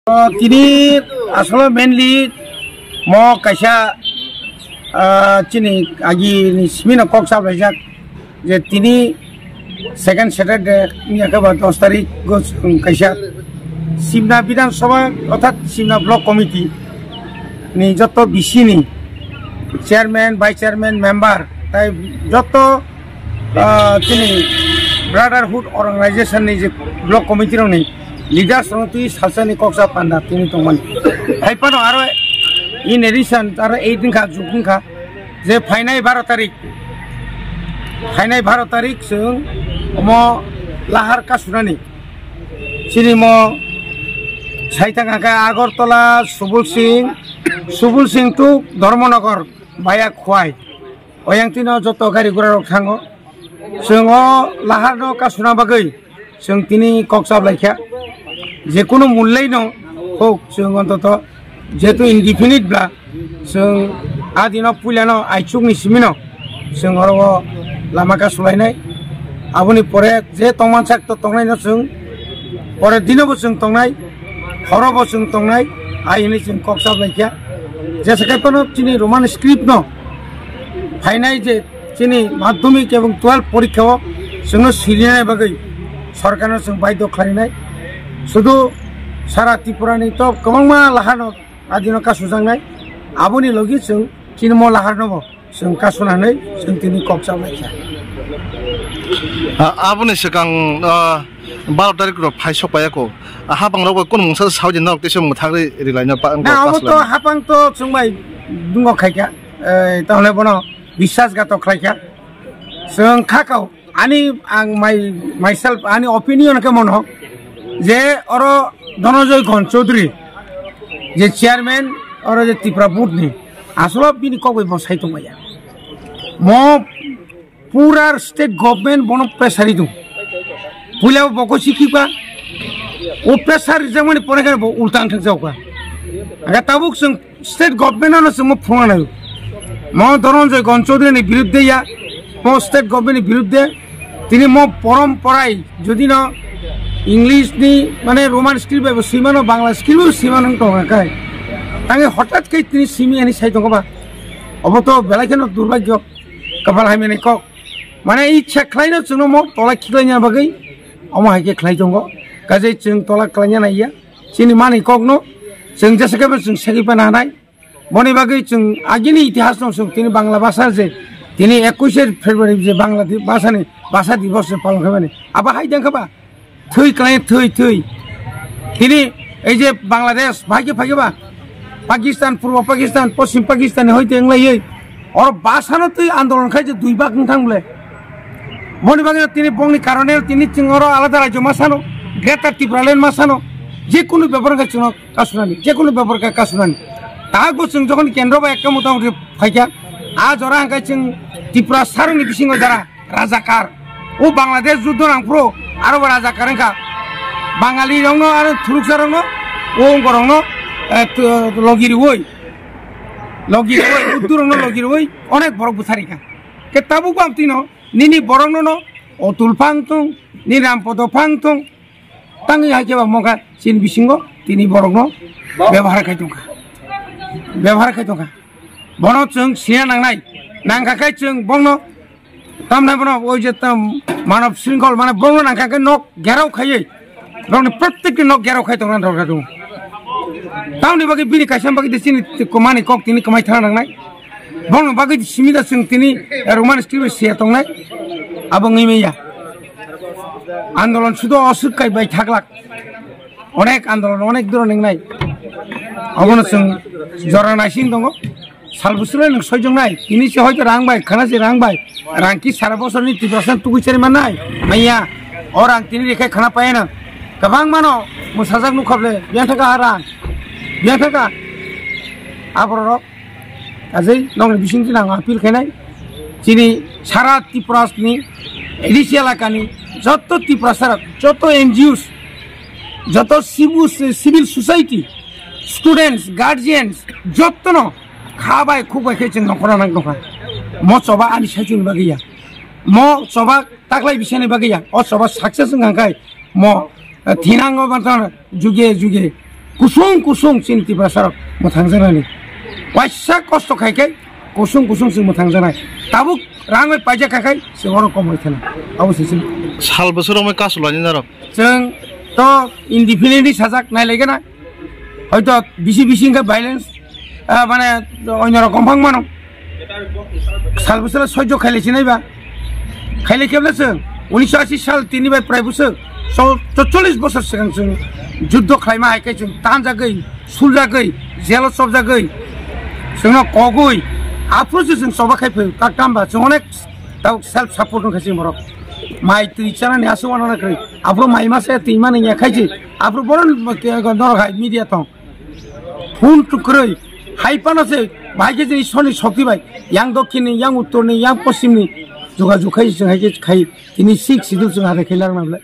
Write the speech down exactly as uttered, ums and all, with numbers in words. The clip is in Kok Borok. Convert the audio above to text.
O, tini asolo mainly mo kaisa, ah, chini agi ni simi no kok chap laijak je tini second Saturday ni ake ba dos tarik go chwng kaisa Simna Bidhan Sabha orthat Simna Block Committee ni joto B C ni chairman, vice chairman, member tai joto ah, chini Brotherhood Organization ni je block committee rok ni leaders rok twi salsa ni kok sa panda tini tongmani. Hai phano aro in addition aro eight wngkha, juk wngkha je phainai baro tarik, phainai baro tarik chwng omo lahar kasunani. Chini mo saithang hwnkhe Agartala, Subul Singh, Subul Singh to Dharmanagar via Khwai. Oyang tino joto gari gura rok thango. Chwng o lahar no kasuna bagwi chwng tini kok chap laikha. Je kunu mullai no hok chwng ontoto jehetu indefinite bla chwng a dino puila no aichuk ni simi no chwng oro o lama kasulainai. Aboni pore je tongmansak to tongnai no chwng pore dino bo chwng tongnai, horo bo chwng tongnai, ai hwnwi chwng kok chap laikha. Jesa khe phano chini Roman script no phainai je chini madhyamik ebong twelve porikha o chwngno sirinai bagwi sorkarno chwng baidhyo khlainai. Sudu sara Tripura ni to kwbangma lahar no adino kasujaknai. Aboni logi chwng chini mo lahar no bo chwng kasunanai chwng tini kok chap laikha. A-, aboni swkang, ah, baro tarik rok phai sok paiya ko. Ah, hapang rok bai kunu mungsa saudi nok tei se mwthagri rilai no pa-, na abo to hapang to chwng bai dungo khaikha. Eh, tahole bono biswas gatok khlaikha. Chwng kha kau. Ani ang my, myself, ani opinion khe mono je oro Dhananjay Ghon Chaudhary je chairman oro je Tripura board ni asolo bini kok bai bo sai tongmaya. Mo pura state government bono pressure ri tong. Puila bo ko sikhi pa. O pressure rijak mani pore khe bo ulta ang thang jauka. Aga tabuk chwng state government ano chwngmo phunukna nango. Mo Dhananjay Ghon Chaudhary ni birudde ya, mo state government ni birudde, tini mo porom porai, jodi no English ni, mane Roman script bai bo swimano, Bangla script bai bo swimano wng tongo kai. Tangi hothat kai tini simi ani sai tongo ba. Obo to belai kheno durbagyo, kapal hamya ni kok. Mane ichha khlai no chwngno mo tola khiklai nya bagwi, omo hai khe khlai tongo. Kajai chwng tola khlai nya nai ya. Chini mani kok no chwng jesa khe bo chwng segwi pana nai. Boni bagwi chwng agini itihas no chwng tini Bangla bhasha je tini ekush February je Bangla di-, bhasha ni bhasha divos je palon khaimani. Abo hai dengkha ba? Thwi klai thwi thwi. Tini ei je Bangladesh bhai khe phai khe ba? Pakistan, Purbo Pakistan, Poschim Pakistan ni hoite wng lai ei. Oro bhasha no twi andolon khai je dui bak wng thang bole. Boni bagwi tini bongni karone tini chwng oro alada rajyo ma sano, Greater Tipraland ma sano, je kunu bepar wngkha chwngno kasunani, je kunu bepar khe kasunani. Tago chwng jokhon kendro bai ekta mota moti phaikha, a jora hwnkhe chwng Tripura saroni bisingo jara rajakar. O Bangladesh juddo nangphuru aro bo rajakar wngkha. Bangali rokno aro thuruksa rokno o wngkorokno, eh, tu-, logi rwui, logi rwui, uddu rokno logi rwui onek borok bwthar rikha. Khe tabuk bo ang twino nini borokno no Otul phang thung, ni Rampodo phang thung, tangwi hai khe ba mokha chini bisingo tini borokno bebhar khai tongkha, bebhar khai tongkha. Bono chwng sina nangnai, nangkha khe chwng bono tamnai bono oi je tam manav shrinkhol mane bono nangkha khe nok gherao khaiwi, borokni prottekti nok gherao khai tongna dorkar tongo. Tamni bagwi bini kaisa bagwi de chini kwmani kok tini kwmai thana nangnai. Bongni bagwi simi da chwng tini Roman script bai siya tongnai. Abo wngwi manya. Andolon sudo oswk kai bai thaklak. Onek andolon, onek duro ningnai. Abono chwng jora naising tongo. Sal bwswlai nwng soijaknai. Tini se hoito rang bai, khana se rang bai. Rang ki sara bosorni Tiprasa tugui chari mannai. Manya. O rang tini rekhai khana paya na. Kwbang mano mwsajak nukha ble. Biyang thaka ha rang. Biyang thaka. Aborok. Ajai nokni bising tini ang appeal khainai. Chini sara Tripura ni A D C elaka ni joto Tiprasa rok, joto N G Os, joto civil, civil society, students, guardians, jotono kha bai khuk bai khe chwng nongkhorna nang tongkha. Mo choba ani saichung bagwi ya. Mo choba taklai bisani bagwi ya. O choba success wngkha khai mo, eh, thinango bantano juge juge Kusung kusung chini Tiprasarok mwthangjaknani. Waisa kosto khai khai kusung kusung chwng mwthangjaknai. Tabuk rang bai paijak khai khai chwng oro komoi thana. Abo se chini. Sal bwswk romwi kasu lainai norok? Chwng to indefinitely sajak nai laigana. Hoito bisi bisi hwnkhe violence, ah, mane onyo rokom bang mano. Sal bwswk soijo khailai sinai ba. Khailai kebla chwng unisho ashi sal tini bai prai bwswk so chorchollis bosor swkang chwng juddo khlaima hai khe chwng tanjagwi, suljagwi, jelo chopjagwi, chwngno kogwi, aphuru se chwng choba khai phai kaktam ba chwng onek tau self support wngkha chini borok. Mai twi chanani aswk wana kwrwi. Aphuru mai masa twi mani ya khai chi. Aphuru boron norok hai media tong. Phone tukrwi hai phano se bahai khe chini Ishorni shokti bai yang dokhinni, yang uttorni, yang poschimni jogajog khai chwng hai khe khai tini sixth schedule chwng hare khai larna bwle.